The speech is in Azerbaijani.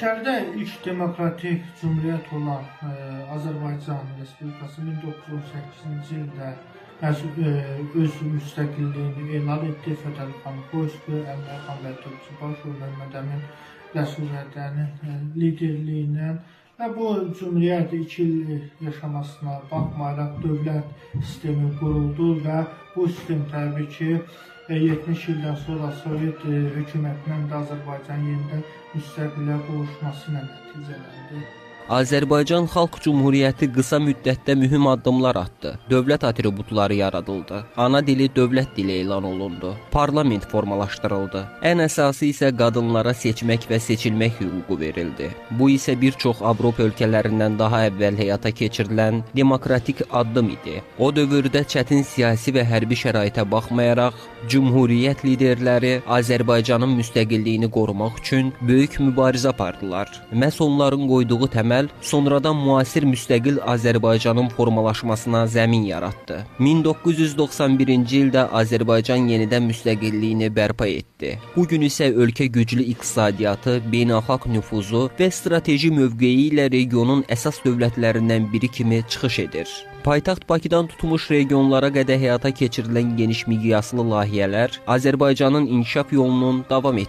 Ölkədə ilk demokratik cümhuriyyət olan Azərbaycan Respublikası 1918-ci ildə öz müstəqilliyini elan etdi. Fətəli xan Xoyski, Əlməli xan bəy Topçubaşov, Məmməd Əmin Rəsulzadənin liderliyi ilə və bu cümhuriyyət 2 il yaşamasına baxmayaraq dövlət sistemi quruldu və bu sistem təbii ki 70 ildən sonra Sovet hökumətindən də Azərbaycan yenidən müstəqilliyə qovuşması ilə nəticələndi. Azərbaycan Xalq Cümhuriyyəti qısa müddətdə mühüm addımlar atdı. Dövlət atributları yaradıldı. Ana dili dövlət dili elan olundu. Parlament formalaşdırıldı. Ən əsası isə qadınlara seçmək və seçilmək hüququ verildi. Bu isə bir çox Avropa ölkələrindən daha əvvəl həyata keçirilən demokratik addım idi. O dövrdə çətin siyasi və hərbi şəraitə baxmayaraq, Cümhuriyyət liderləri Azərbaycanın müstəqilliyini qorumaq üçün böyük mübarizə apardılar. Məhz onların qoyduğu təməl sonradan müasir müstəqil Azərbaycanın formalaşmasına zəmin yaratdı. 1991-ci ildə Azərbaycan yenidən müstəqilliyini bərpa etdi. Bu gün isə ölkə güclü iqtisadiyyatı, beynəlxalq nüfuzu və strateji mövqeyi ilə regionun əsas dövlətlərindən biri kimi çıxış edir. Paytaxt Bakıdan tutmuş regionlara qədər həyata keçirilən geniş miqyaslı layihələr Azərbaycanın inkişaf yolunun davam etdirir.